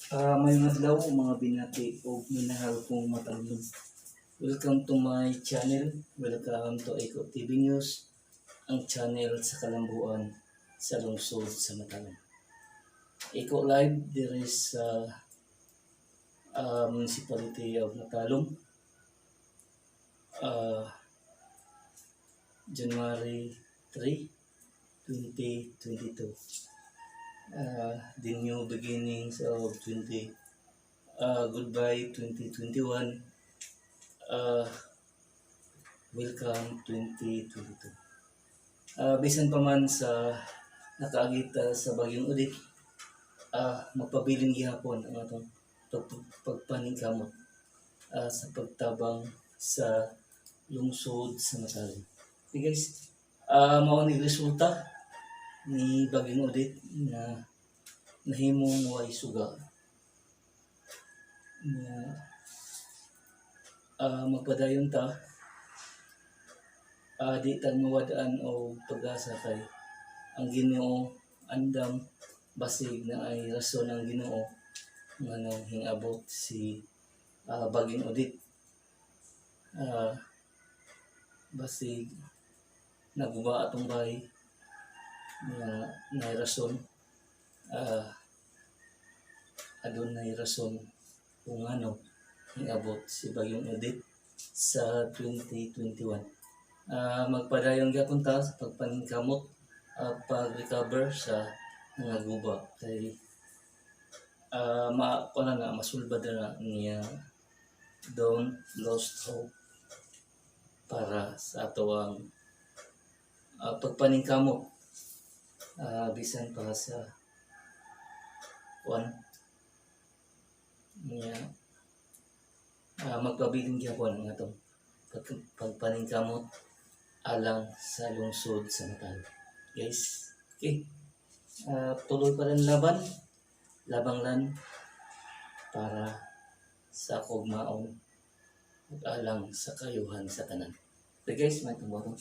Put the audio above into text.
Maayong adlaw, mga binati ug minahal kong Matalomnon. Welcome to my channel. Welcome to Eco TV News, ang channel sa kalambuan sa lungsod sa Matalom. Eco Live diri sa Municipality of Matalom. January 3, 2022. The new beginnings of 20, goodbye 2021, welcome 2022. Bisan pa man sa nakaagi ta sa Bagyong Odette, magpabilin gihapon ang atong pagpaningkamot sa pagtabang sa lungsod sa Matalom. Okay guys, mao ni resulta ni Bagyong Odette na nahimong way suga nga magpadayon ta, di ta mawadaan og pag-asa kay ang Ginoo andam. Basig naay rason ang Ginoo nganong hingabot si Bagyong Odette. Basig naguba atong bahay nga naay rason, adunay rason kung ano hingabot si Bagyong Odette sa 2021. Magpadayon gyapon ta sa pagpaningkamot, pag-recover sa mga guba kay ma kuan na masulbad na niya. Don't lost hope para sa atoang pagpaningkamot, bisan pa sa kuan niya, magpabilin gyapon ang atong pagpaningkamot alang sa lungsod sa Matalom. Guys, okay. Tuloy pa rin laban. Labang lan para sa kugmaon ug alang sa kayuhan sa tanan. Okay guys, may tumawag.